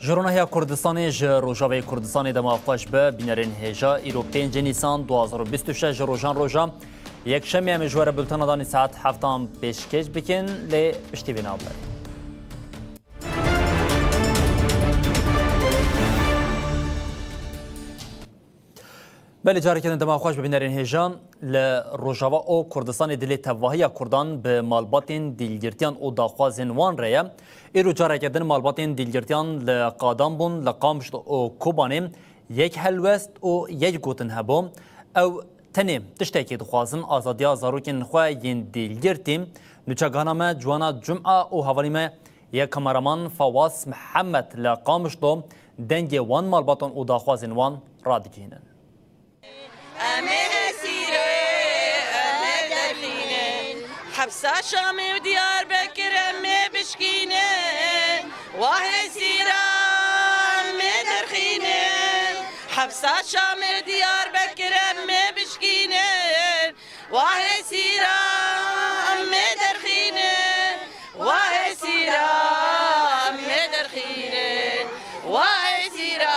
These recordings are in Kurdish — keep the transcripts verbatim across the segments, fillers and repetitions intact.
Ji ronahiya Kurdistanê, ji Rojavayê Kurdistanê dema xweş be, bînerên hêja, îro pêncê Nîsan du hazar û bîst û şeş ji rojan roja yekşemê em ê ji we re bultena danî saet heftan pêşkêş bikin, lê piştî vê navberê. Belê, careke din dema xweş be bînerên hêja. Li Rojava û Kurdistanê dilê tevahiya Kurdan bi malbatên dîlgirtiyan û daxwazên wan re ye. Îro careke din malbatên dîlgirtiyan li qadan bûn, li Qamişlo û Kobanê yek helwest û yek gotin hebû. Ew tenê tiştekî dixwazin, azadiya zarokên xwe yên dîlgirtî. Nûçegihana me Ciwana Cuma û hevalî me yê kameraman Fawaz Mihemed li Qamişlo dengê wan malbatan û daxwazên wan radigihînin. Em ê hesîrê, em ê derxînin. Hepsa Şamê û Diyarbekir em ê bişkînin. Wa hesîra em ê derxînin. Hepsa Şamê û Diyarbekir em ê bişkînin. Wa hesîra em ê derxînin. Wa hesîra em ê derxînin. Wa hesîra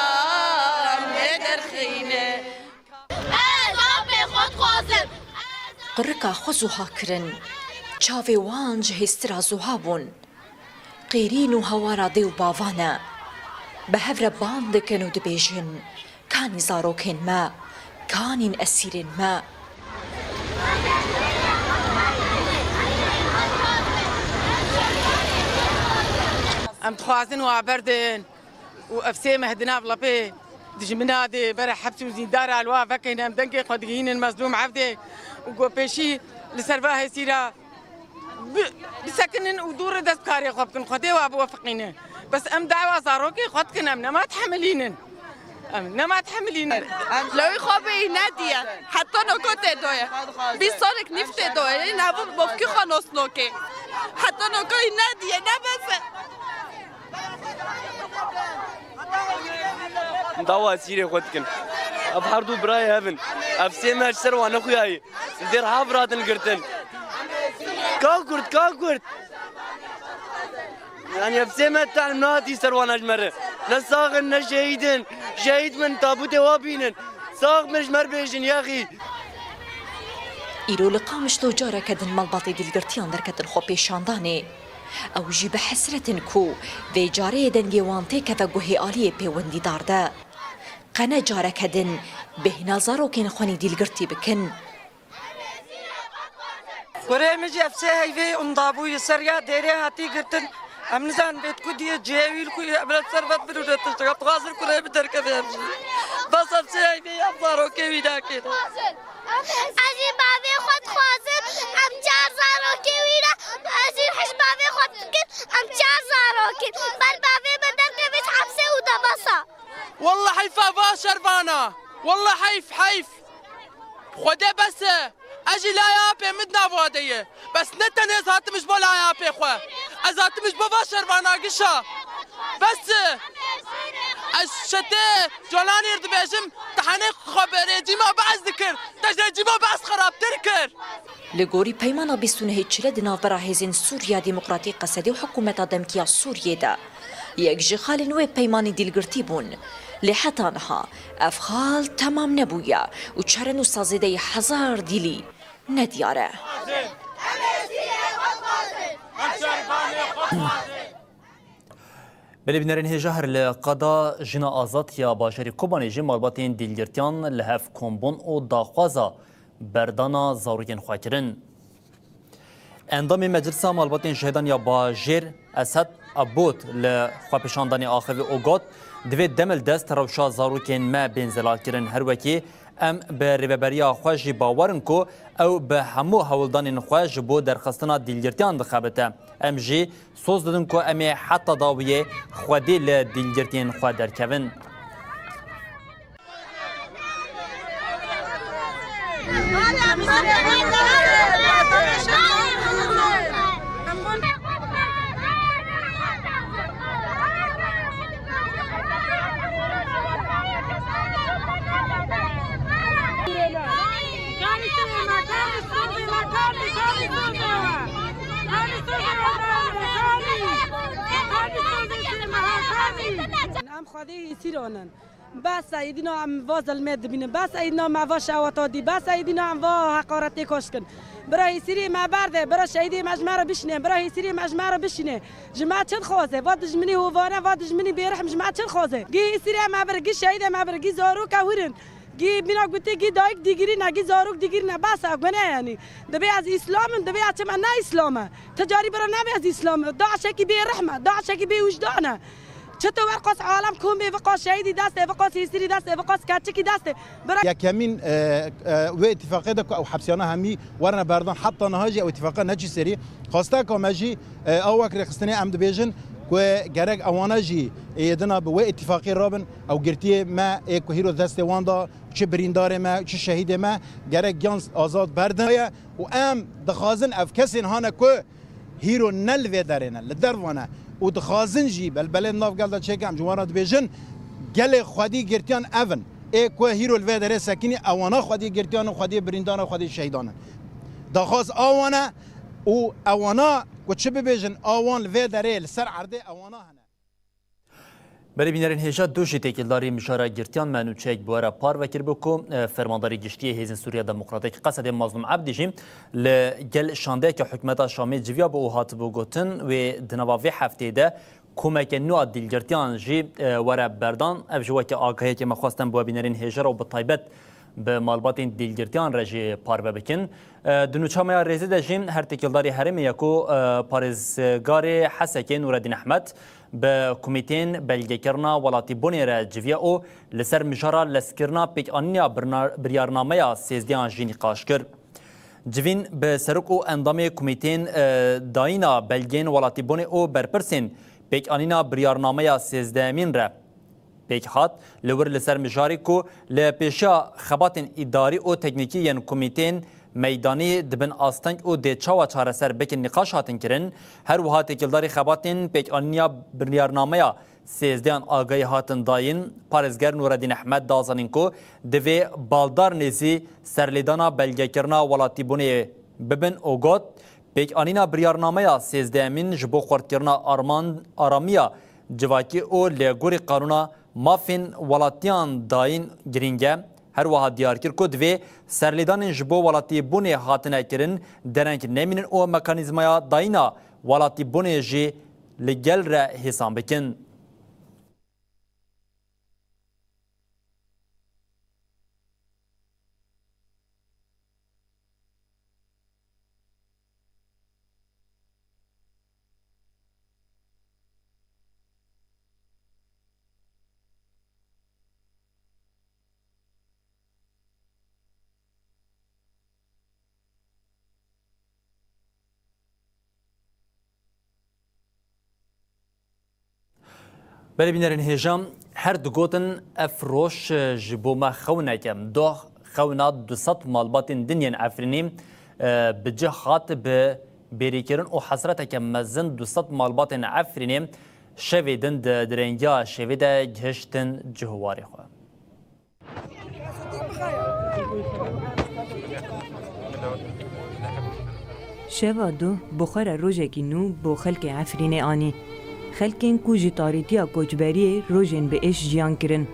em ê derxînin. Ez apê xwe dixwazim. Qirika xwe zuha kirin. Çavê wan ji hêstira zuha bûn. Qîrîn û hawara dê û bavan e. Bi hev re bang dikin û dibêjin, kanî zarokên me, kanîn esîrên me. Em dixwazin we berdin. Û ev sê meh di nav lepê dijmina dê bere heps û zîndara li wa vekin, em dengê xwe digihînin mezlûm evdê û ku pêşî li ser va hêsîra bi-, bisekinin û dû re dest karê xwe bikin, Xwedê wa biwefiqîne. Bes em dawa zarokê xwe dikin, em nema dihemilînin. Em nema dihemilînin. Lewî xwe bêyî nediye. Heta noko tê doye. Bîst salek nîv tê doye. Navû bofkî xwe nosnokê. Heta noko yî nediye, ne bes e. Dawa esîrê xwe dikin. Ev her du birayê hev in. Ev sê meh ji ser wan nexuyayî. Li dêr hev ratin girtin. Ka Kurd, ka Kurd. Yani ev sê meh tehm nehatî ser wan ji me re. Ne sax in, ne şehîd in. Şehîd bin, tabûtê wa bînin. Sax bin ji me re bêjin, yaxî. Îro li Qamişlo careke din malbatê dîlgirtiyan derketin xwepêşandanê. Ew jî bi hesret in ku vê carê dengê wan têkeve guhê aliyê pêwendîdar de. Qe ne careke din bêhna zarokên xwe nî dîlgirtî bikin. Kurê min jî ev sê heyvê unda bû, li ser ya dêrê hatî girtin. Em nizanin bê ku diye cihê wî li ku ye, em li ser vet bin û ne tiştek. Em dixwazin kurê min derkeve ev jî. Bes ev sê heyvê ya zarokê wî nakê. Ez jî bavê xwe dixwazim, em çar zarokê wî re, ez jî hej bavê xwe dikim, em çar zarokên. Ber bavê me derkeve ji hepsê û de bes e. Wallah heyfa va şervana. Wallah heyf, heyf. Xwedê bes e. Ez jî laya apê min di nav wa de ye. Bes ne tenê ez hatim ji bo laya apê xwe. Ez hatim ji bo va şervana gişa. Bes e. Ez çetê Colanê dibêjim, te henê xwe bi rejîma Be'es dikir. Te ji rejîma Be'es xerabtir kir. Li gorî peymana bîst û nehê Çile di navbera Hêzên Sûriya Demokratîk, Qesedê û Hikûmeta Demkî ya Sûriyê de, yek ji xalên wê peymanî dîlgirtî bûn. Lê heta niha ev xal temam nebûye û çar nûsa zêdeyî hezar dîlî nediyar e. Belê bînerên hêja, her li qada Jina Azad ya bajarê Kobanê jî malbatên dîlgirtiyan li hev kombûn û daxwaza berdana zarokên xwe kirin. Endamê Meclisa Malbatên Şehîdan ya Bajêr Esed Abot li xwepêşandanê axivî û got, divê demildest rewşa zarokên me bên zelalkirin. Her wekî em bi rêveberiya xwe jî bawer in ku ew bi hemû hewldanên xwe ji bo derxistina dîlgirtiyan dixebite. Em jî soz didin ku em ê heta dawiyê xwedî li dîlgirtiyên xwe derkevin. Em xwedî hîsîronin. Bes e, îdîna em va zilmê dibînin. Bes e, îdîna me va şewata dî. Bes e, îdîna em va heqaretê koşkin. Bira hîsîrê me berde, bira şehîdê me ji me re bişîne, bira hîsîrê me ji me re bişîne. Ji me çi dixwaze? Va dijminî hovane, va dijminî bêrihim ji me çi dixwaze? Gî hîsîrê me bir, gî şehîdê me bir, gî zaroka wir in. Gî bîna gotê, gî dayik digirîne, gî zarok digirîne. Bes e, gune yanî. Dibê ez îslam im, dibê ez çima ne îslam e? Ti carî bira nebê ez îslam im. DAIŞekî bêrihim e, DAIŞekî bêwijdan e. Çito wer qas alem kom bê, viqas şehîdî destê, viqas hîsirî destê, viqas keçikî destê. Bira Yekemîn, e, e, wê îtîfaqê de ku ew hepsiyana hemî werine berdan, heta niha jî ew îtîfaqa neçî serî. Xwesteka me jî, e, ew wek rêxistinê em dibêjin ku gerek ewana jî êdina bi wê îtîfaqê rabin, ew girtiyê me ê ku hîro destê wan da, çi birîndarê me, çi şehîdê me, gerek giyan azad berdin. Û em dixwazin ev kesên hane ku hîro ne li vê derê ne, li derva ne û dixwazin jî belbelê nav gel de çêke, em ji wan re dibêjin, gelê xwedî girtiyan ev in. Ê ku hîro li vê derê sekinî, ewana xwedî girtiyan in, xwedî birîndaran, xwedî şehîdan in. Daxwaz a wan e û ewana ku çi bibêjin, a wan li vê derê, li ser erdê ewana hene. Berê bînerên hêja, du jî têkildarî mijara girtiyan me nûçeyek bi we re parve kiribû ku, e, Fermandarî Giştî yê Hêzên Sûriya Demokratîk, Qesedê Mazlûm Ebdî jî li gel şandeyeke hikûmeta Şamê civiyabû û hatibû gotin, wê di nava vê hefteyê de komeke nû a dîlgirtiyan jî, e, were berdan. Ev jî weke agahiyekê me xwestin bi we bînerên hêja re û bi taybet bi malbatên dîlgirtiyan re jî parve bikin. E, di nûça me ya rêzê de jî her têkildarî herêmê ye ku, e, parêzgarê Hesekê Nûredîn Ehmed bi komîteyên belgekirina welatîbûnê re civiya û li ser mijara lezkirina pêkanîna birna-, biryarnameya sêzdehan jî nîqaş kir. Civîn bi serok û endamê komîteyên, e, dayîna belgeyên welatîbûnê û berpirsên pêkanîna biryarnameya sêzdehemîn re pêk hat. Li wir li ser mijarê ku li pêşiya xebatên îdarî û teknîkî yên komîteyên meydanî di bin asteng û dê çawa çareser bikin nîqaş hatin kirin. Her wiha têkildarî xebatên pêkanîna biryarnameya sêzdehan agahî hatin dayîn. Parêzger Nûredîn Ehmed da zanîn ku divê baldar nêzî serlêdana belgekirina welatîbûnê bibin û got, pêkanîna biryarnameya sêzdehemîn ji bo xurtkirina arman-, aramiya civakî û li gorî qanûna mafên welatiyan dayîn girîng e. Her wiha diyar kir ku divê serlêdanên ji bo welatîbûnê hatine kirin dereng nemînin û mekanîzmaya dayîna welatîbûnê jî li gel re hêsan bikin. Belê bînerên hêja, her digotin, ev roj ji bo me xewneke, doh xewna du sed malbatên din yên Efrînê, e, bi cih hat, bi bêrîkirin û hesreteke mezin du sed malbatên Efrînê şevê din di dirêngiya şevê de gihiştin cih û warê xwe. Şeva duh bi xwe re rojekî nû bo xelkê Efrînê anî. Xelkên ku ji tarîtiya koçberiyê rojên bi êş jiyan kirin.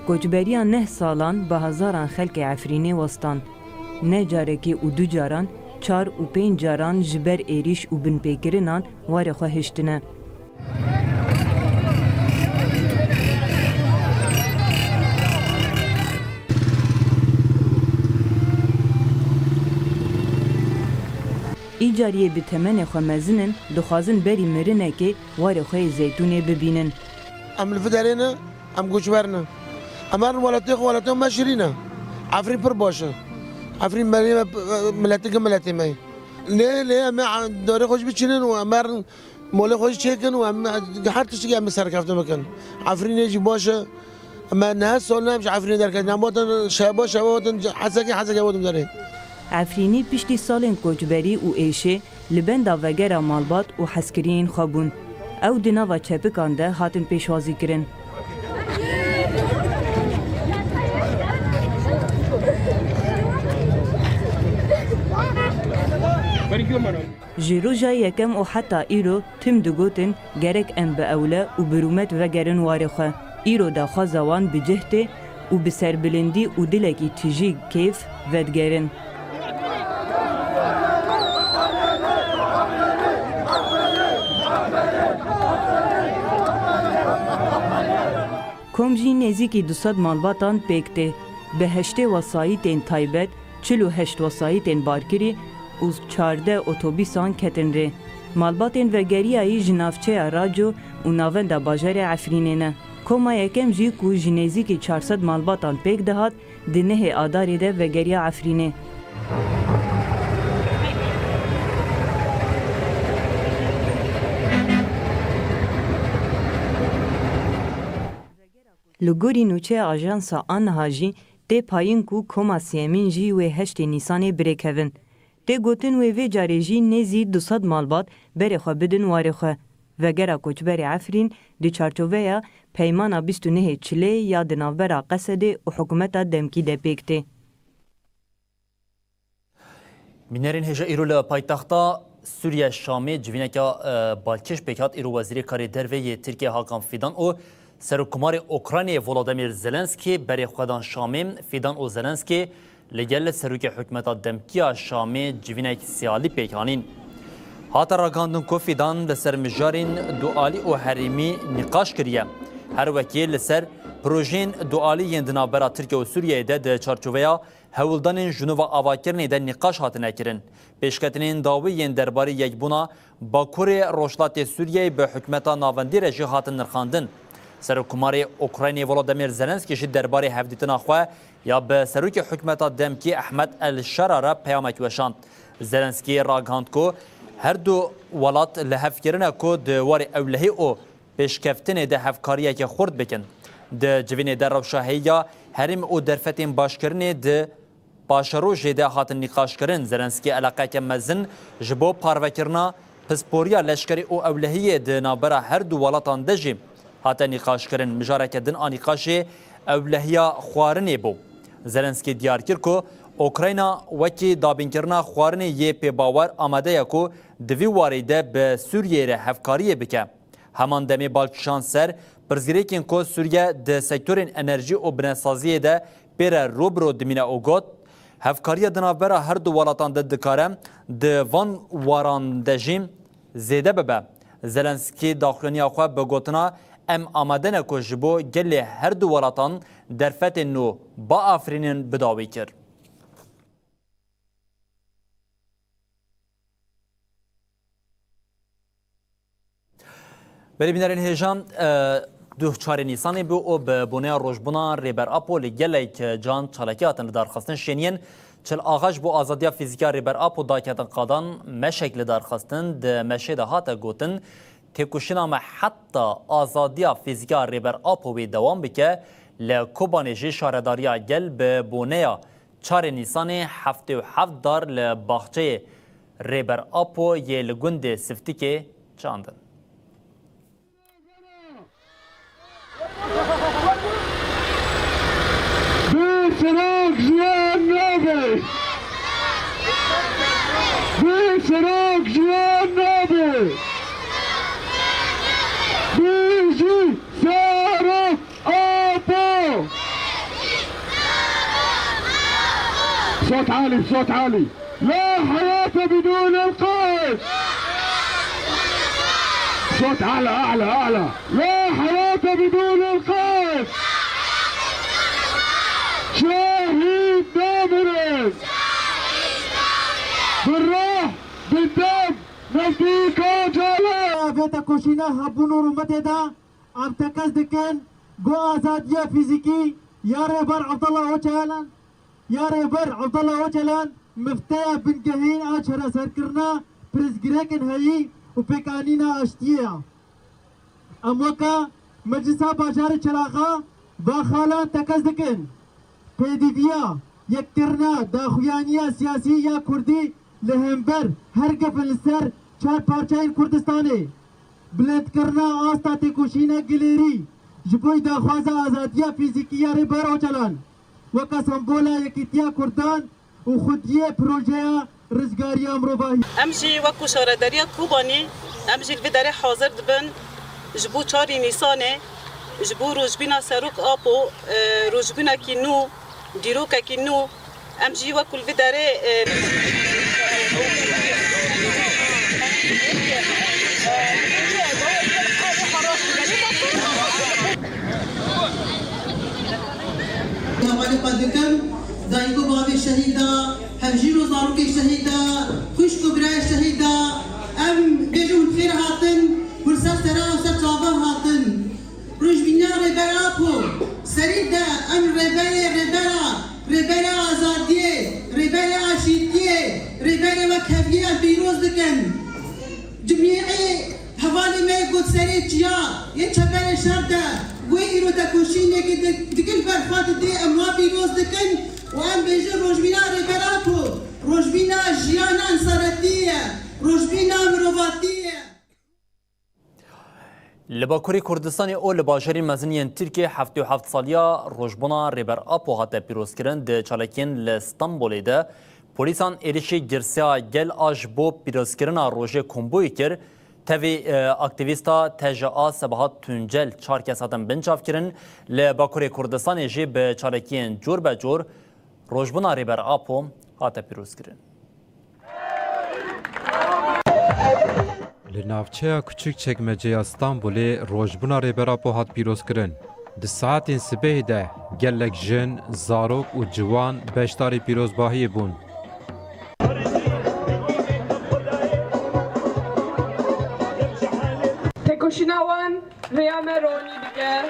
Koçberiya neh salan bi hezaran xelkê Efrînê westan. Ne carekê û du caran, çar û pênc caran ji ber êrîş û binpêkirinan warê xwe hiştine. Îcar yê bi temenê xwe mezin in, dixwazin berî mirinekê warê xwe yê zeytûnê bibînin. Em li vê derê ne, em koçber ne. Em herin welatê xwe, welatê me şirîn e. Efrîn pir baş e. Efrîn berê me, miletê, miletê me ye. Lê, lê em ê darê xwe jî biçînin û em herin molê xwe jî çêkin û em her tiştekî em ê serkeftin bikin. Efrînê jî baş e. Me neh sal ne em ji Efrînê derketin. Em hatin şeva, şeva hatin Hesekê, Hesekê hatin derê. Efrînî piştî salên koçberî û êşê li benda vegera malbat û hezkiriyên xwe bûn. Ew di nava çepikan de hatin pêşwazî kirin. Ji roja yekem û heta îro tim digotin, gerek em bi ewle û bi rûmet vegerin warê xwe. Îro daxwaza wan bi cih tê û bi serbilindî û dilekî tijî kêf vedigerin. Kom jî nêzîkî du sed malbatan pêk tê. Bi heştê wesayîtên taybet, çil û heşt wesayîtên barkirî û çardeh otobîsan ketin rê. Malbatên vegeriyayî ji navçeya Raco û navenda bajarê Efrînê ne. Koma yekem jî ku ji nêzîkî çar sed malbatan pêk dihat, di nehê Adarê de vegeriya Efrînê. Li gorî nûçeya ajansa a niha jî tê payîn ku koma sêyemîn jî wê heştê Nîsanê birêkevin. Tê gotin wê vê carê jî nêzî du sed malbat berê xwe bidin warê xwe. Vegera koçberê Efrîn di çarçoveya peymana bîst û nehê Çilê ya di navbera Qesedê û hikûmeta demkî de pêk tê. Bînerên hêja îro li paytexta Sûriye Şamê civîneke, e, balkêş pêk hat. Îro Wezîrê Karê Derve yê Tirkiye Hakan Fidan û Serokkomarê Ukraynayê Volodymyr Zelenskî berê xwe dan Şamê. Fidan û Zelenskî li gel Serokê Hikûmeta Demkî ya Şamê civînek siyalî pêk anîn. Hate ragihandin ku Fidan li ser mijarên dualî û herêmî nîqaş kiriye. Her wekî li ser projeyên dualî yên di navbera Tirkiye û Sûriyeyê de di çarçoveya hewldanên ji nû ve avakirinê de nîqaş hatine kirin. Pêşketinên dawî yên derbarê yekbûna Bakurê Rojhilatê Sûriyeyê bi hikûmeta navendî re jî hatin nirxandin. Serokkomarê Ukraynê Volodymyr Zelenskî jî derbarê hevdîtina xwe ya bi serokê hikûmeta demkî Ehmed El Şara re peyamek weşand. Zelenskî ragihand ku her du welat li hev kirine ku di warê ewlehî û pêşkeftinê de hevkariyeke xurt bikin. Di civînê de rewşa hêya herêm û derfetên başkirinê di paşerojê de hatin nîqaşkirin. Zelenskî eleqeke mezin ji bo parvekirina pisporiya leşkerî û ewlehiyê di navbera her du welatan de jî hate nîqaşkirin. Mijareke din a nîqaşê ewlehiya xwarinê bû. Zelenskî diyar kir ku Ukrayna wekî dabînkirina xwarinê yê pêbawer amade ye ku di vî warî de bi Sûriyeyê re hevkariyê bike. Heman demê bal kişand ser pirsgirêkên ku Sûriye di sektorên enerjî û binesaziyê de pê re rû bi rû dimîne û got, hevkariya di navbera her du welatan de dikare di van waran de jî zêde bibe. Zelenskî daxuyaniya xwe bi gotina, "Em amade ne ku ji bo gelê her du welatan derfetên nû biafirînin" bi dawî kir. Belê bînerên hêja, e, duh çarê Nîsanê bû û bi boneya rojbûna Rêber Apo li gelek can çalakî hatin lidarxistin. Şêniyên Çil Axa ji bo azadiya fîzîkî ya Rêber Apo daketin qadan, meşek lidarxistin. Di meşê de hate gotin, têkoşîna me heta azadiya fîzîkî ya Rêber Apo wê dewam bike. Li Kobanê jî şaredariya gel bi boneya çarê Nîsanê heftê û heft dar li baxçeyê Rêber Apo yê li gundê Siftikê çandin. Bi Serok jiyan nabe! Bi Serok jiyan nabe! Bi jî Serok Apo! صوت عالي، صوت عالي. لا حياة بدون القائد. صوت أعلى، أعلى، أعلى. لا حياة بدون القائد. شهيد نامرين. بالروح، بالدم، نفديك أوجالا. Vê tekoşîna hebûn û rûmetê de em tekez dikin ku azadiya fîzîkî ya Rêber Abdullah Ocalan, ya Rêber Abdullah Ocalan mifteya bingehîn a çareserkirina pirsgirêkên heyî û pêkanîna aştiyê ye. Em weke Meclisa Bajarê Çil Axa va xalan tekez dikin. Pêdiviya yekkirina daxuyaniya siyasî ya Kurdî li hember her gefin li ser çar parçeyên Kurdistanê, bilindkirina asta têkoşîna gilêrî ji bo daxwaza azadiya fîzîkî ya Rêber Ocalan weke sembola yekîtiya Kurdan û xwediyê projeya Rizgariya mirovahî. Em jî wekû şaredariya Kobanî, em jî li vê derê hazir dibin ji bo çarê Nîsanê, ji bo rojbîna Serok Apo, e, rojbînekî nû, dîrokekî nû, em jî wekû li vê derê, e, Hevalê xwe dikim, dayik û bavê şehîda, hevjîn û zarokê şehîda, xwişk û birayê şehîda, em bêjin hûn xêr hatin, hûn ser sera û ser çavan hatin. Rojbîna Rêber Apo, serî de em rêberê, rêbera, rêberê azadiyê, rêberê aşîtiyê, rêberê wekheviyê em pîroz dikin. Cimî Hevalê me yê got serê çiya yê çeperê şer de wê îro tekoşînekê di, digil berfa didê, em wan pîroz dikin û em bêjin rojbîna Rêber Apo, rojbîna jiyana însanetî ye, rojbîna mirovatî ye. Li Bakurê Kurdistanê û li bajarên mezin yên Tirkiyê heftê û heft saliya rojbûna Rêber Apo hate pîrozkirin. Di çalakiyên li Stenbolê de polîsan êrişî girseya gel a ji bo pîrozkirina rojê komboyê kir. Tevî, e, aktîvîsta T J A Sebahat Tuncel çar kes hatin binçavkirin. Li Bakurê Kurdistanê jî bi çalakiyên cor be cor rojbûna Rêber Apo hate pîrozkirin. Li navçeya Küçükçekmece ya Stenbolê rojbûna Rêber Apo hat pîrozkirin. Di saetên sibehê de gelek jin, zarok û ciwan beşdarî pîrozbahiyê bûn. Tekoşîna wan rêya me ronî dike.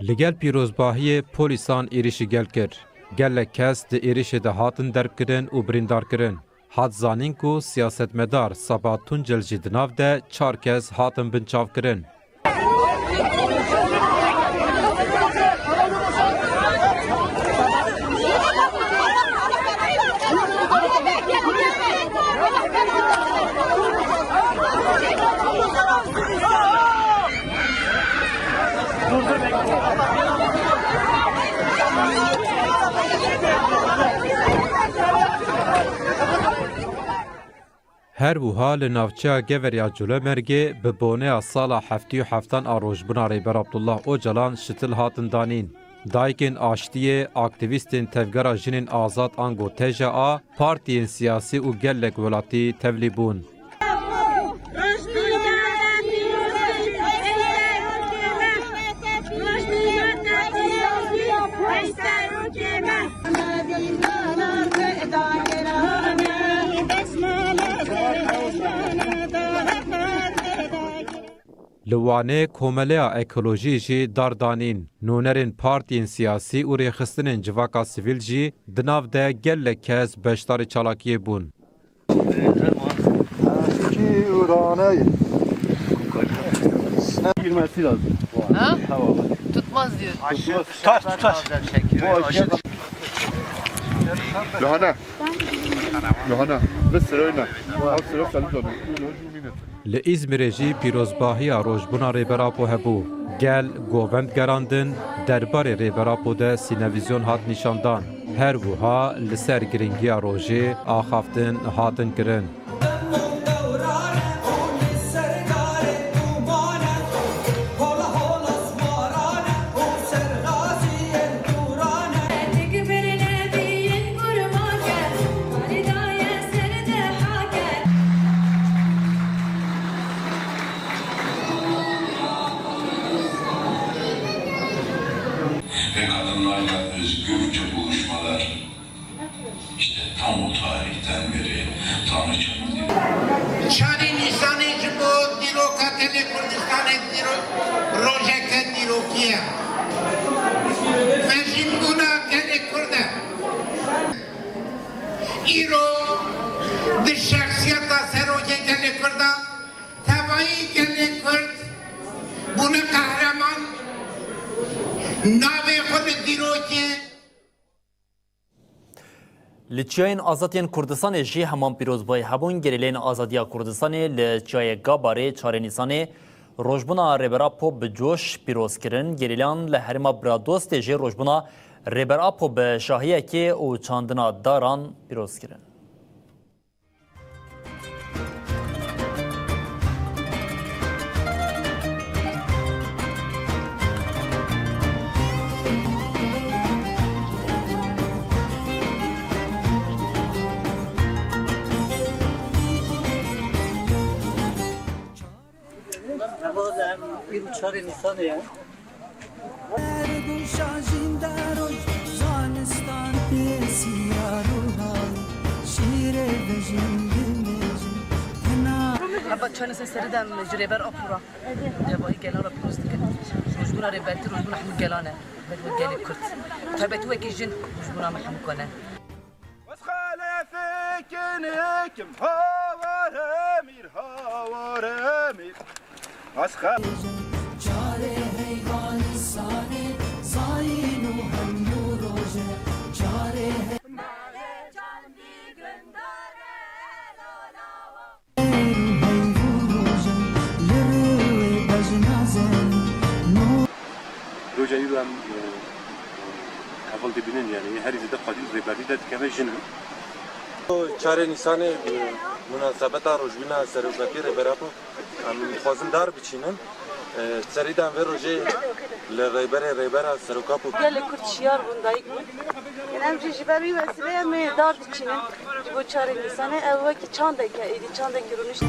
Li gel pîrozbahiyê polîsan êrişî gel kir. Gelek kes di êrişê de hatin derbkirin û birîndarkirin. Hat zanîn ku siyasetmedar Sabahat Tuncel jî di nav de çar kes hatin binçavkirin. Her wiha li navçeya Gever ya Colemêrgê bi boneya sala heftê û heftan a rojbûna Rêber Abdullah Ocalan şitil hatin danîn. Dayikên Aştiyê, aktîvîstên Tevgera Jinên Azad ango T J A, partiyên siyasî û gelek welatî tevlî bûn. Li Wanê komeleya ekolojî jî dar danîn. Nûnerên partiyên siyasî û rêxistinên civaka sivîl jî di nav de gelek kes beşdarî çalakiyê bûn. Girmesi lazım. Ha? Tutmaz diyor. Tutar, tutar. Bu aşı. Yohana. Yohana. Bir sıra oyna. Al sıra sen de. Li Îzmîrê jî pîrozbahiya rojbûna Rêber Apo hebû. Gel govend gerandin, derbarê Rêber Apo de sînevîzyon hat nîşandan. Her wiha li ser girîngiya rojê axaftin hatin kirin. Ve kadınlarla özgürce buluşmalar. İşte tam o tarihten beri Tanrı çağırdı. Çarê Nîsanê ji bo dîroka gelê Kurdistanê dîro-, rojeke dîrokî ye. Mejînbûna gelê Kurd e. Îro di şexsiyeta serokê gelê Kurd a Gelê Kurd bûne qehreman, navê xwe li dîrokê. Li Çiyayên Azad yên Kurdistanê jî heman pîrozbayî hebûn. Gerîleyên Azadiya Kurdistanê li Çiyayê Gabarê çarê Nîsanê rojbûna Rêber Apo bi coş pîroz kirin. Gerîleyan li herêma Biradostê jî rojbûna Rêber Apo bi şahiyekê û çandina daran pîroz kirin. Ev îro çarê Nîsanê ye. Heba çarê Nîsanê serî de em ji Rêber Apo re, hevayî gelan re pîroz dikin. Rojbûna Rêbertî rojbûna hemû gelan e. Wek gelê Kurd. Taybetî wekî jin rojbûna me hemû kane. Ez xelefê kenikim, hawarê mîr, hawarê mîr. Ez xe- Çarê heyvanî sanê, zayîn û hemdû roje. Çarê he- Roja îro em, e, heval dibînin, yani herî zêde qadî rêberî de dikeve jin in. Çarê Nîsanê, e, munasebeta rojbûna serokatî Rêber Apo, em dixwazin dar biçînin. E, serî de em vê rojê li rêberê Rêbera Serok Apo. Gelê Kurd şiyar bûn, dayik bûn. Em jî ji ber wî wesîleyê em ê dar diçînin. Ji bo çarê Nîsanê ew wekî çandek e, êdî çandekî rûnişt.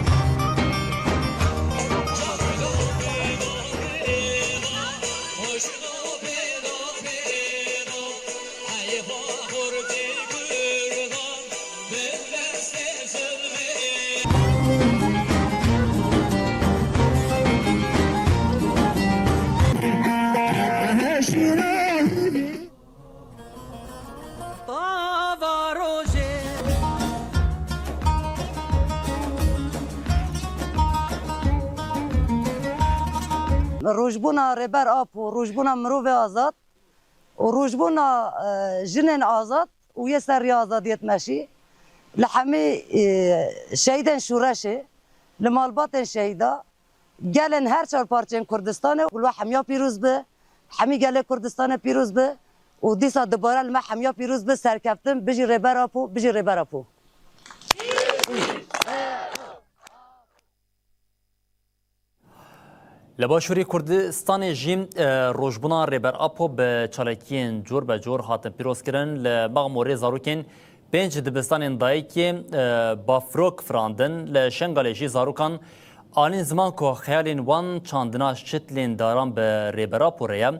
Tava rojê. Rojbûna Rêber Apo, rojbûna mirovê azad û rojbûna, e, jinên azad û yê ser rêya azadiyê dimeşî. Li hemî, e, şehîdên şûreşê, li malbatên şehîda, gelên her çar parçeyên Kurdistanê, li we hemiya pîroz be, hemî gelê Kurdistanê pîroz be û dîsa dubare li me hemiya pîroz be, serkeftin, bijî Rêber Apo, bijî Rêber Apo. Li Başûrê Kurdistanê jî, e, rojbûna Rêber Apo bi çalakiyên cor be cor hatin pîrozkirin. Li Mexmûrê zarokên pênc dibistanên dayikê, e, bafrok firandin. Li Şengalê jî zarokan anîn ziman ku xeyalên wan çandina şitlên daran bi Rêber Apo re ye.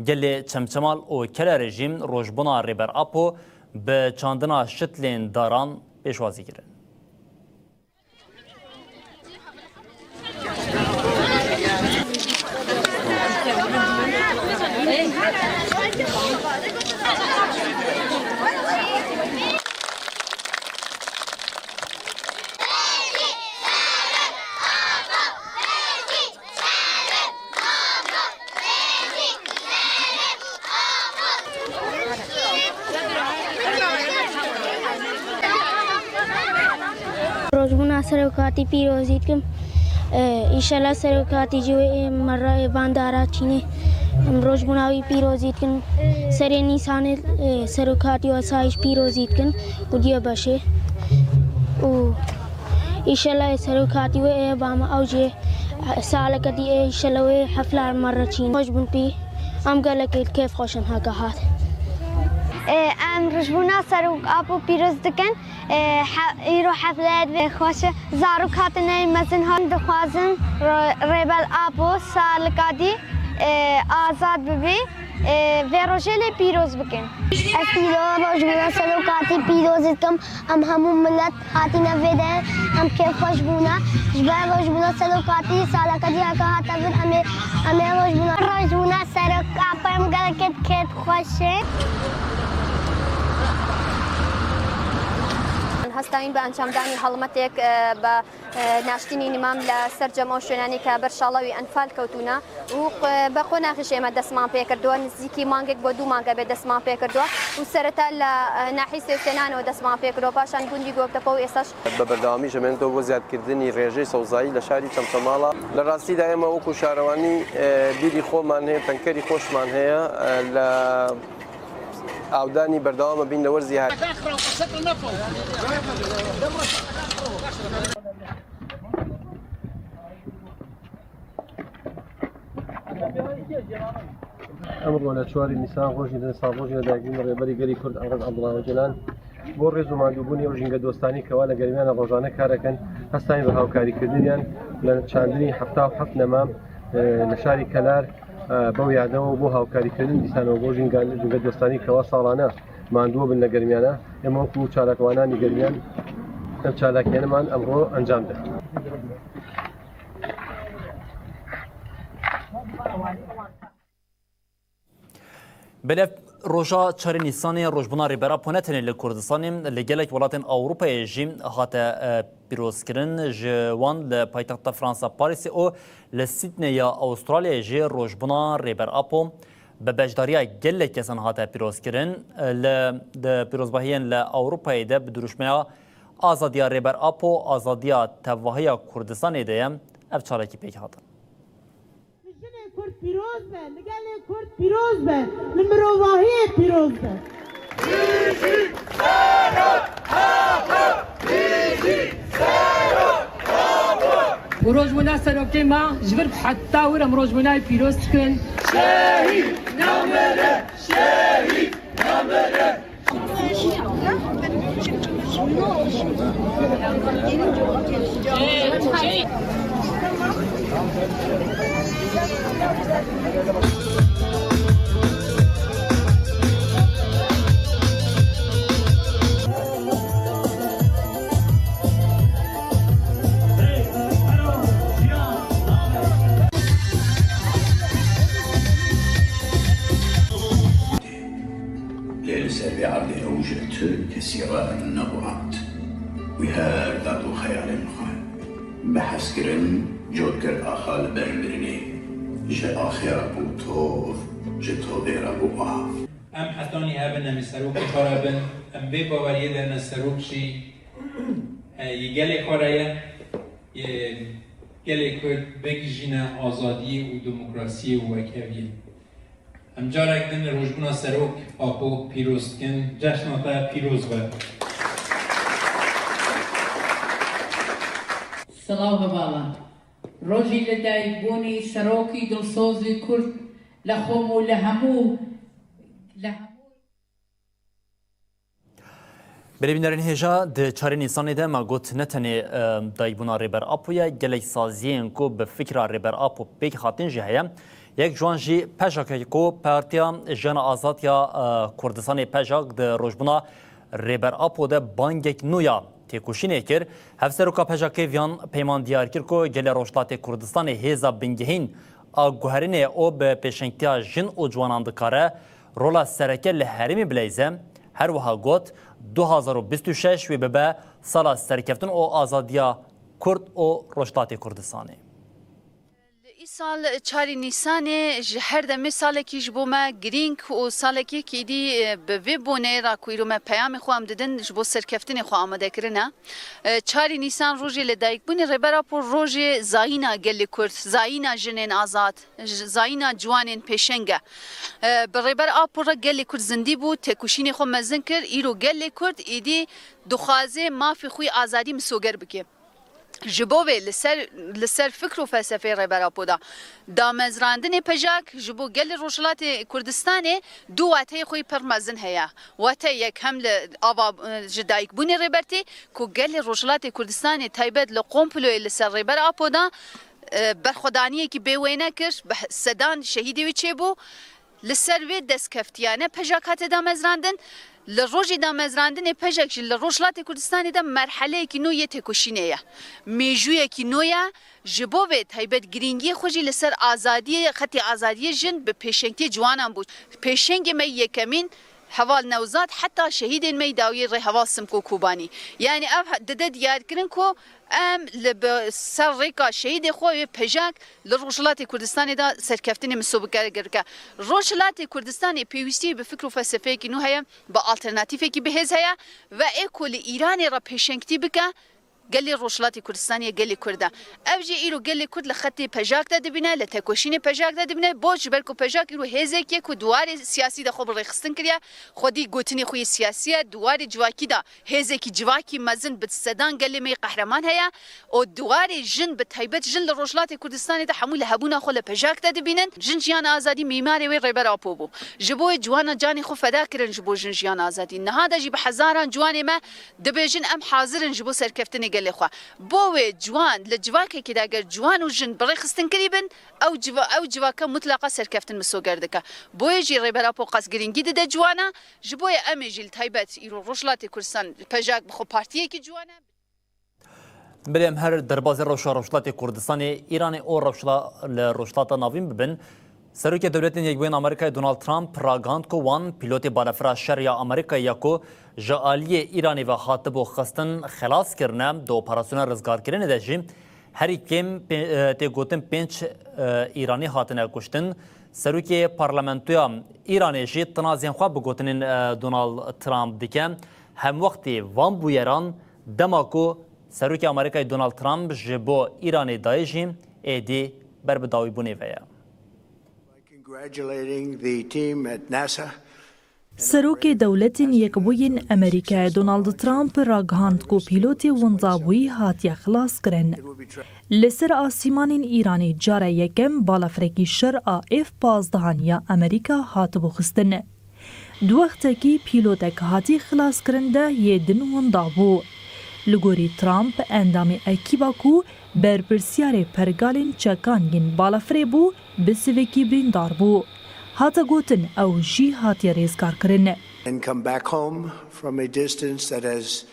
Gelê Çemçemal û Kelerê jî rojbûna Rêber Apo bi çandina şitlên daran pêşwazî kirin. Rojbûna serokatî pîrozî dikim. E, îşela serokatî ji wê ê merra ê bandara çînê. Em rojbûna wî pîrozî dikin. Serê Nîsanê, e, serokatî û asayîş pîrozî dikin. Û diye beşê. Û îşela ê serokatî wê ê bame ew jê. Saleke dî ê îşela wê hefla me re çîn. Xweş bûn pî. Em gelekê kêf xweş in heke hat. Ê, em rojbûna Serok Apo pîroz dikin. Ê, he-, îro hefleyê divê xweş e. Zarok hatine mezin hat. Dixwazin Ro-, Rêber Apo salika dî, ê, azad bibî. Ê, vê rojê lê pîroz bikin. Ez pîro rojbûna Serokatî pîroz dikim. Em hemû milet hatine vê de, em kêfxweş bûne. Ji ber rojbûna serokatî saleke dî heke hate vir, em ê, em ê rojbûna, rojbûna serok Apo em gelekê kêfxweş e. Hestayîn bi encamdanî helmetek, e, bi ناشتینی نمام لە سەرجەم ئەو شوێنانی کە بەر شاڵاوی ئەنفال کەوتوونە و ق-، بە قۆناغیش ئێمە دەستمان پێ کردووە، نزیکی مانگێک بۆ دوو مانگە بێ دەستمان پێ کردووە و سەرەتا لە، ئە، ناحی سێ سێنانەوە دەستمان پێ کردووە، پاشان گوندی گۆکتەپە و ئێساش. بە بەردەوامی ژەمێنێتەوە بۆ زیادکردنی ڕێژەی سەوزایی لە شاری چەمچەماڵە. لە ڕاستیدا ئێمە وەکو شارەوانی، ئە، بیری خۆمان هەیە، تەنکەری خۆشمان هەیە، ئە، لە ئاودانی بەردەوامە بین لە وەرزی هەر. ئەمڕۆ لە چواری نیسان، ڕۆژی دە ساڵ، ڕۆژی لەدایکبوونی ڕێبەری گەلی کورد ئەحمەد عەبدوڵڵا ئۆجەلان، بۆ ڕێز و ماندووبوونی ئەو ژینگە دۆستانی کەوا لە گەرمیانە ڕۆژانە کارەکەن، هەستاین بە هاوکاریکردنیان لە چاندنی حەفتا و حەفت نەمام، ئە، لە شاری کەلار، ئە، بەو یادەوە بۆ هاوکاریکردن دیسانەوە بۆ ژینگە، ژینگە دۆستانی کەوا ساڵانە ماندووە بن لە گەرمیانە. ئێمە وەکو چالاکوانانی گەرمیان ئەم چالاکیانەمان ئەمڕۆ ئەنجام دا. Belê, roja çarê Nîsanê rojbûna Rêber Apo ne tenê li Kurdistanê, li gelek welatên Ewropayê jî hate, e, pîrozkirin. Ji wan li paytexta Fransa Parîsê û li Sydney ya Awistralyayê jî rojbûna Rêber Apo bi beşdariya gelek kesan hate pîrozkirin. Li, di pîrozbahiyên li Ewropayê de bi dirûşmeya Azadiya Rêber Apo, azadiya tevahiya Kurdistanê de ye, ev çalakî pêk hatin. Li jinê Kurd pîroz be, li gelê Kurd pîroz be, li mirovahiyê pîroz be. Û rojbûna serokê me ji vir heta wir em rojbûnayê pîroz dikin. Şehîd namire, şehîd namire. Lê li ser vê erdê ew ji tu kesî re nebû hat. Wî her dat û xeyalên xwe. Bi hezkirin cot kir axa li ber mirinê. Ji axê re bû tov, ji tovê re bû av. Em hetanî hebin, em ê serokê xwe re bin. Em vê baweriyê de ne serok jî, e, yê gelê xwe re ye. Yê gelê Kurd bigihîjîne azadiyê û demokrasiyê û wekheviyê. Em carek din rojbûna Serok Apo pîroz dikin. Cehna te pîroz be. Silav hevala. Rojî li dayikbûnî serokî dilsozî Kurd li xwe û li hemû, li hemû Belê bînerên hêja, di çarê Nîsanê de me got ne tenê, e, dayikbûna Rêber Apo ye, gelek saziyên ku bi fikra Rêber Apo pêk hatin jî heye. Yek ji wan jî PJAKê ku Partiya Jiyana Azad ya, e, Kurdistanê, PJAK, di rojbûna Rêber Apo de bangek nû ya têkoşînê kir. Hevseroka PJAKê Viyan Peyman diyar kir ku gelê Rojhilatê Kurdistanê hêza bingehîn a guherînê ye û bi pêşengtiya jin û ciwanan dikare rola sereke li herêmê bileyze. Her wiha got, du hazar û bîst û şeş wê bibe sala serkeftin û azadiya Kurd û Rojhilatê Kurdistanê. Li îsal çarê Nîsanê ji her demê salekî ji bo me girîng û salekî yekî dî, e, bi vê bonê re ku îro me peyamê xwe em didin, ji bo serkeftinê xwe amade kirine. E, çarê Nîsan rojê li dayikbûnê Rêber Apo rojê zayîna gelê Kurd, zayîna jinên azad, j-, zayîna ciwanên pêşeng e. E, bi Rêber Apo re gelê Kurd zindî bû, têkoşînê xwe mezin kir, îro gelê Kurd êdî dixwaze mafê xwe yê azadî misoger bike. Ji bo vê li ser, li ser fikr û felsefeyê Rêber Apo de damezrandinê PJAK ji bo gelê Rojhilatê Kurdistanê du wateyê xwe yê pir mezin heye. Wate yek hem li ava, e, ji dayikbûnê Rêber tê ku gelê Rojhilatê Kurdistanê taybet li komployê li ser Rêber Apo de, e, berxwedaniyekî bêwêne kir, bi sedan şehîdê wî çêbû. Li ser vê destkeftiyane PJAK hate damezrandin. Li rojê damezrandinê PJAK jî li Rojhilatê Kurdistanê de merheleyekî nû yê têkoşînê ye. Mêjûyekî nû ye. Ji bo vê taybet girîngiyê xwe jî li ser azadiyê, xetê azadiyê jin bi pêşengtiyê ciwanan bû. Pêşengê me yekemîn Heval Newzad heta şehîdên me yî dawiyê rê heval Simko Kobanî. Yanî ev dide diyarkirin ku em li bi ser rêka şehîdê xwe wê pejak li Rojhilatê Kurdistanê de serkeftinê miso bike gerike. Rojhilatê Kurdistanê pêwîstiyê bi fikr û felsefeyekî nû heye, bi alternatîfekî bihêz heye ve ê ku li Îranê re pêşengtî bike, gelê Rojhilatê Kurdistanê ye, gelê Kurd e. Ev jî îro gelê Kurd li xetê pejak de dibîne, li tekoşînê pejak de dibîne. Bo ji ber ku pejak îro hêzek ye ku di warê siyasî de xwe bi rêxistin kiriye, xwedî gotinê xwe yê siyasî ye, di warê civakî de hêzekî civakî mezin bi sedan gelê me yê qehreman heye û di warê jin, bi taybet jin li Rojhilatê Kurdistanê de hemû li hebûna xwe li pejak de dibînin. Jin, jiyan, azadî mîmarê wê Rêber Apo bû. Ji bo wê ciwana canê xwe feda kirin ji bo jin, jiyan, azadî. Niha de jî bi hezaran ciwanê me dibêjin, em hazir in ji bo serkeftinê gelê xwe. Bo wê ciwan li civakekê de eger ciwan û jin bi rêxistin kirî bin, ew civa-, ew civaka mutlaqa serkeftin misoger dike. Boyê jî Rêber Apo qas girîngî dide ciwana. Ji bo ye em ê jî li taybet îro Rojhilatê Kurdistan pejak bi xwe partiyekî ciwan e. Belê em her derbazê rewşa Rojhilatê Kurdistanê, Îranê û rewşa li Rojhilata Navîn bibin. Serokê Dewletên Yekbûyên Amerîkayê Donald Trump ragihand ku wan pîlotê balafira şer ya Amerîkayê ya ku ji aliyê Îranê ve hatibû xistin xelas kirine, di operasyona rizgarkirinê de jî herî kêm pê-, e, tê gotin pênc, e, Îranî hatine kuştin. Serokê Parlamentoya Îranê jî tinazên xwe bi gotinên, e, Donald Trump dike. Hemwextê van bûyeran dema ku Serokê Amerîkayê Donald Trump ji bo Îranê dayê jî êdî ber bi dawîbûnê ve ye. Congratulating the team at NASA. Serokê Dewletên Yekbûyên Amerîkayê Donald Trump ragihand ku pîlotê windabûyî hatiye xilaskirin. Li ser asîmanên Îranê cara yekem balafirekî şer a F pazdehan ya Amerîka hatibû xistin. Di wextekî pîlotek hatî xilaskirin de yê din winda bû. Li gorî Trump, endamê ekîba ku berpirsiyarê pergalên çekan yên balafirê bû, bi sivekî birîndar bû. Hate gotin ew jî hatiye rêzgarkirin. And come back home from a distance that has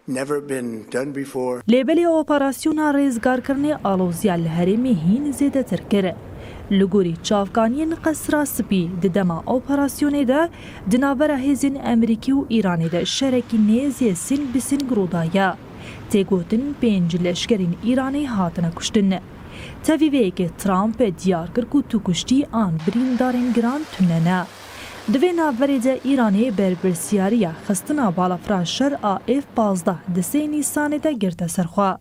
never been done before. Lê belê operasyona rêzgarkirinê aloziya li herêmê hîn zêdetir kir. Li gorî çavkaniyên Qesra Spî, di dema operasyonê de di navbera hêzên Amerîkî û Îranê de şerekî nêzî sîng bi sîng rû daye. Tê gotin pênc leşkerên Îranê hatine kuştin. Tevî vê yekê Trump diyar kir ku tu kuştî an birîndarên giran tune ne. Di vê navberê de Îranê berpirsiyariya xistina balafira şer a F pazdeh di sê Nîsanê de girte ser xwe.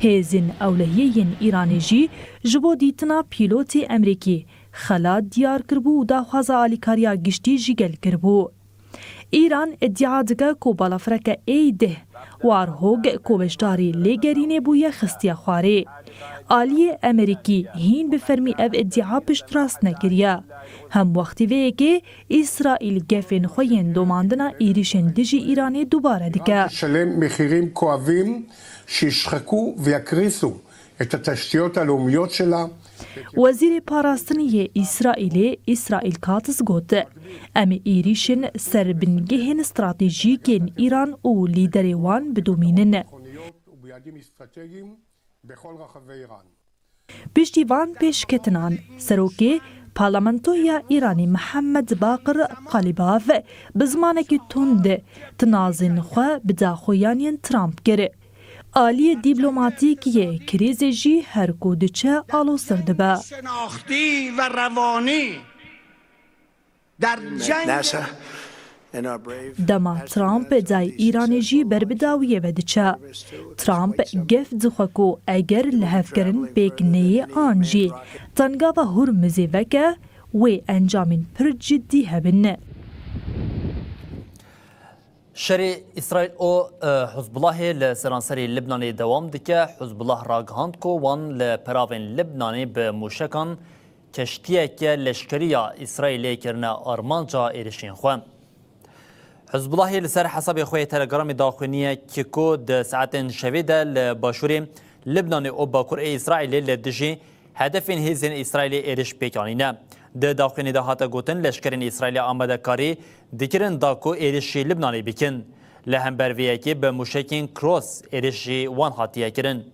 Hêzên ewlehiyê yên Îranê jî ji bo dîtina pîlotê Emerîkî xelat diyar kiribû û daxwaza alîkariya giştî ji gel kiribû. Îran îdia dike ku balafireke A deh Warhawk ku beşdarî lêgerînê bûye xistiye xwarê. Aliyê Emerîkî hîn bi fermî ev îdia piştrast nekiriye. Hemwextî vê yekê Îsraîl gefên xwe yên domandina êrîşên dijî Îranê dubare dike. לשלם מחירים כואבים שישחקו ויקריסו את התשתיות הלאומיות שלה. Wezîrê Parastinê yê Îsraîlê Îsraîl Katz got, em ê êrîşên ser bingehên stratejîk yên Îran û lîderê wan bidomînin. Piştî van pêşketinan, serokê Parlamentoya Îranê Mihemed Baqir Qalibav bi zimanekî tund tinazên xwe bi daxuyaniyên Trump kir. Aliyê dîplomatîk yê krîzê jî her ku diçe aloztir dibe. شناختی و روانی در جنگ Dema Trump dayê Îranê jî ber bi dawiyê ve diçe. Trump gef dixwe ku eger lihevkirin pêk neyê an jî Tengava Hurmizê veke, wê encamên pir cidî hebin. Şerê Îsraîl û, e, Hizbulahê li seranserê Libnanê dewam dike. Hizbulah ragihand ku wan li peravên Libnanê bi mûşekan keştiyeke leşkerî ya Îsraîlê kirine armanca êrişên xwe. Hizbulahê li ser hesabê xwe yê Telegramê daxuyaniyek ku di saetên şevê de li başûrê Libnanê û bakur ê Îsraîlê li dijî hedefên hêzên Îsraîlê êriş pêk anîne. Di daxuyanî de hate gotin, leşkerên Îsraîlê amadekarî dikirin da ku êrişî Libnanê bikin. Li hember vê yekê bi mûşekên Cross êrişî wan hatiye kirin.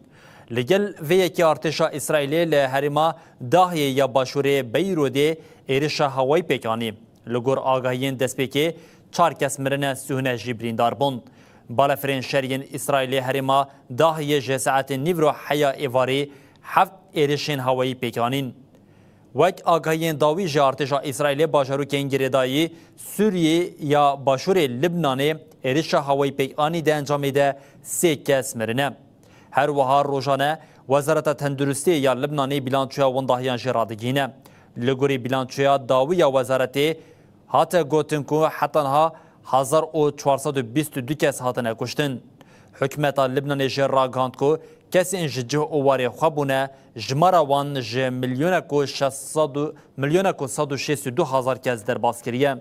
Li gel vê yekê artêşa Îsraîlê li herêma Dahiyê ya başûrê Beyrûdê êrişa hewayî pêk anî. Li gor agahiyên destpêkê, Çar kes mirine, sî û neh jî birîndar bûn. Balefirên şer yên Îsraîlê herêma Dahiyê ji saetên nîvro heya êvarî heft êrişên hewayî pêk anîn. Wek agahiyên dawî ji artêşa Îsraîlê, bajarokên girêdayî Sûriyê ya başûrê Libnanê êrişa hewayî pêk anî, di encamê de sê kes mirine. Her wiha rojane Wezareta Tenduristiyê ya Libnanê bîlançoya windahiyan jî radigihîne. Li gorî bîlançoya dawî ya wezaretê hate gotin ku heta niha hezar û çar sed û bîst û du kes hatine kuştin. Hikûmeta Libnanê jî ragihand ku kesên ji cih û warê xwe bûne, jimara wan ji milyonek û şeş sed û, milyonek û sed û şêst û du hezar kes derbas kiriye.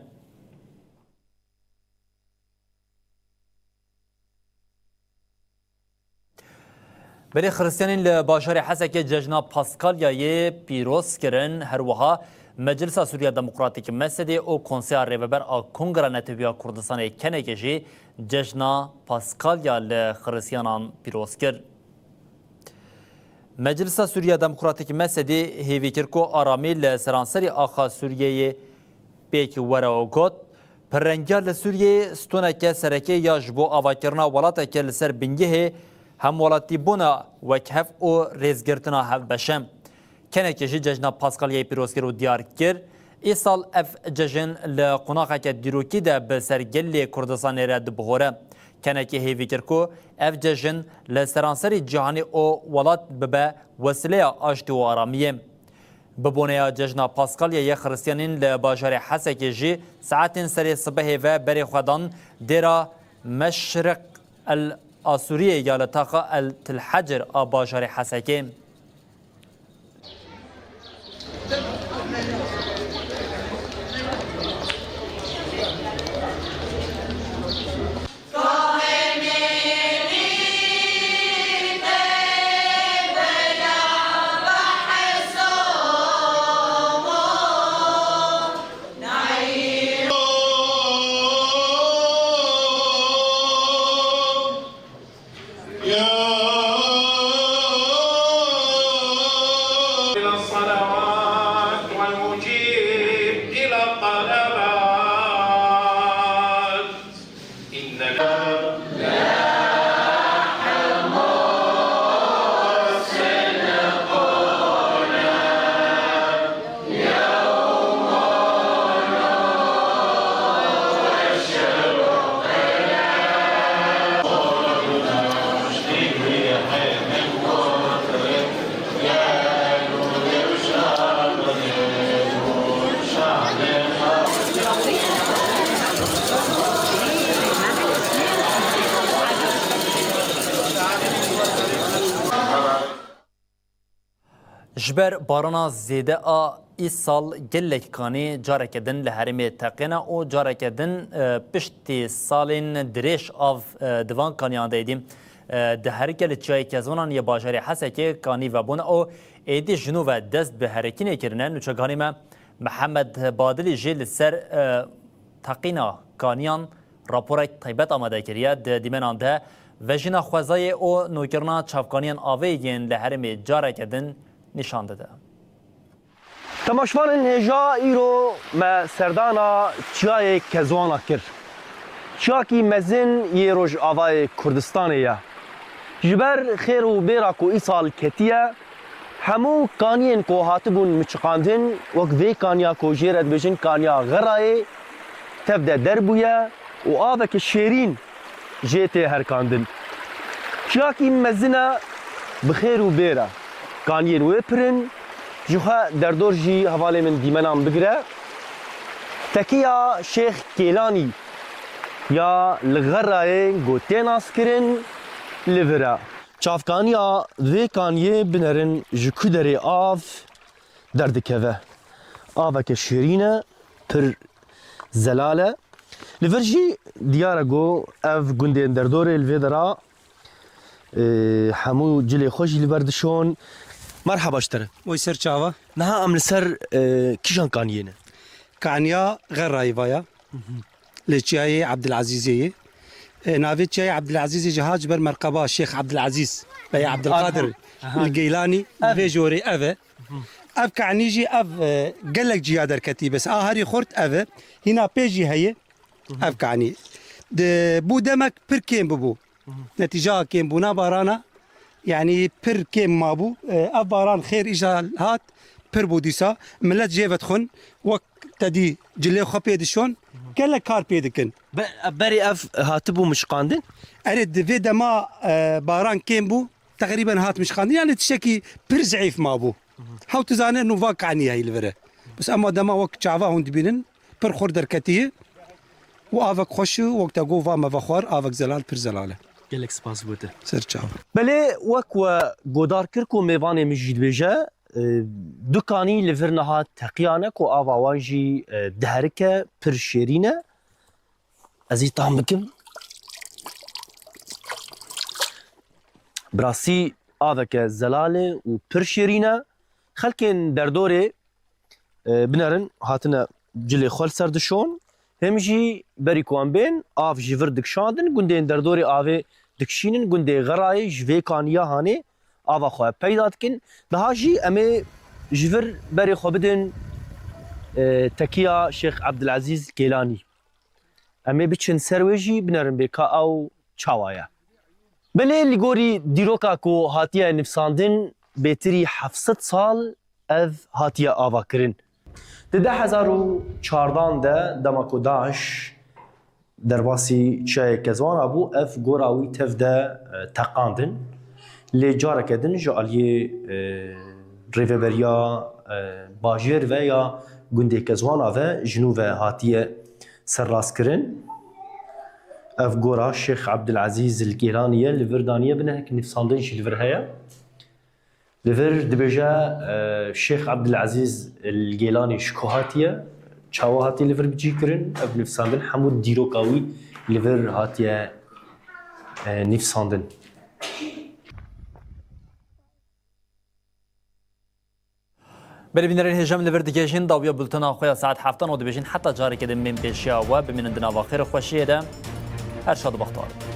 Belê, Xiristiyanên li bajarê Hesekê cejna Paskalyayê pîroz kirin. Her wiha Meclisa Sûriya Demokratîk, MESEDê, û Konseya Rêveber a Kongreya Netewî ya Kurdistanê, KENEKê, jî cejna Paskalya li Xiristiyanan pîroz kir. Meclisa Sûriya Demokratîk, MESEDê, hêvî kir ku aramî li seranserî axa Sûriyeyê pêk were û got, pirrengiya li Sûriyeyê stoneke sereke ya ji bo avakirina welateke li ser bingehê hemwelatîbûna wekhev û rêzgirtina hevbeş e. KENEKê jî cejna Paskalyayê pîroz kir û diyar kir, îsal ev cejn li qonaxeke dîrokî de bi ser gelê Kurdistanê re dibihore. KENEKê hêvî kir ku ev cejn li seranserî cîhanê û welat bibe wesîleya aştî û aramiyê. Bi boneya cejna Paskalyayê, Xiristiyanên li bajarê Hesekê jî saetên serê sibehê ve berê xwe dan dêra Meşriq El Asûriyê ya li taxa El Tilhecir a bajarê Hesekê. إلى الصلوات والمجيب إلى الطلبات. إنك Ji ber barana zêde a îsal gelek kanî careke din li herêmê teqîne û careke din, e, piştî salên dirêj av, e, di van kaniyan de êdî, e, diherike. Li Çiyayê Kezwanan yê bajarê Hesekê kanî vebûne û êdî ji nû ve dest bi herekînê kirine. Nûçeganê me Mihemed Badilî jî li ser, e, teqîna kaniyan raporek taybet amade kiriye. Di dîmenan de vejîna xwezayê û nûkirina çavkaniyan avê yên li herêmê careke din nîşan dide. Temaşvanên hêja, îro me serdana Çiyayê Kezwana kir. Çiyakî mezin yê Rojavayê Kurdistanê ye. Ji ber xêr û bêra ku îsal ketiye, hemû kaniyên ku hatibûn miçiqandin, wek vê kaniya ku jê re dibêjin Kaniya Xerayê, tev de derbûye û aveke şêrîn jê tê herkandin. Çiyakî mezin e, bi xêr û bêr e. Kaniyên wê pir in, ji xwe derdor jî hevalê min dîmenan bigire. Tekiya Şêx Kêlanî ya li Xerayê ku tê naskirin, li vir e. Çavkaniya vê kaniyê binerin ji ku derê av derdikeve. Aveke şêrîn e, pir zelal e. Li vir jî diyar e ku ev gundên derdorê li vê dera, e, hemû cilê xwe jî li ber dişon. Merheba ji te re. Oy ser çava. Niha em li ser, e, kîjan kaniyê ne? Kaniya Xerayî vaya. Li Çiyayê Ebdilezîzê ye. E, navê Çiyayê Ebdilezîzê jî hat ji ber merqeba Şêx Ebdilezîz Bey Ebdilqadir Aha. Li Geylanî, Ev. Vê jorê ev e. Ev kanî jî ev, e, gelek ciya derketî, bes a herî xurt ev e. Hîna pê jî heye. Ev kanî. Di, bû demek pir kêm bibû. Netîca kêmbûna barana, yanî pir kêm mabû. E, ev baran xêr îja hat, pir bû dîsa. Milet jê vedixwin, wek te dî cilê xwe pê dişon, gelek kar pê dikin. Be-, berê ev hatibû mişqandin? Erê, di vê dema, e, baran kêm bû, teqrîben hat mişqandin. Yanî tiştekî pir zeîf mabû. Hew tu zane nû va kanî heyî li vir e. Bes ema dema wek çava hûn dibînin, pir xurt derketiye û avek xweş e, wek te got va me vexwar, avek zelal, pir zelal e. Gelek spas bo te. Ser çav. Belê, wek we godar kir ku mêvanê min jî dibêje, e, du kanî li vir niha teqiyane ku ava wan jî, e, diherike, pir şêrîn e. Ez ê tam bikim. Bi rastî aveke zelal e û pir şêrîn e. Xelkên derdorê, e, binerin hatine cilê xwe li ser dişon. Hem jî berî ku em bên, av ji vir dikişandin, gundên derdorê avê dikişînin, gundê Xerayê ji vê kaniya hanê ava xwe peyda dikin. Daha jî em ê ji vir berê xwe bidin, e, tekiya Şêx Ebdilezîz Gêlanî. Em ê biçin ser wê jî binerin bê ka ew çawa ye. Belê li gorî dîroka ku hatiye nivîsandin bêtirî heft sed sal ev hatiye avakirin. Di du hezar û çardan de dema ku DAIŞ derbasî Çiyayê Kezwana bû, ev gora wî tev de, e, teqandin. Lê careke din ji aliyê, e, rêveberiya, e, bajêr ve ya gundê Kezwana ve ji nû ve hatiye serrastkirin. Ev gora Şêx Ebdilezîz Gêlanî ye, li vir daniye, binehek nivîsandin jî li vir heye. Li vir dibêje, e, Şêx Ebdilezîz Gêlanî ji ku hatiye, çawa hatiye li vir bicî kirin, ev nivîsandin hemû dîroka wî li vir hatiye, e, nivîsandin. Belê bînerên hêja, em li vir digihêjin dawiya bultena xwe ya saet heftan û dibêjin heta careke din bên pêşiya we bimînin di nava xêr û xweşiyê de. Her şad û bextewar.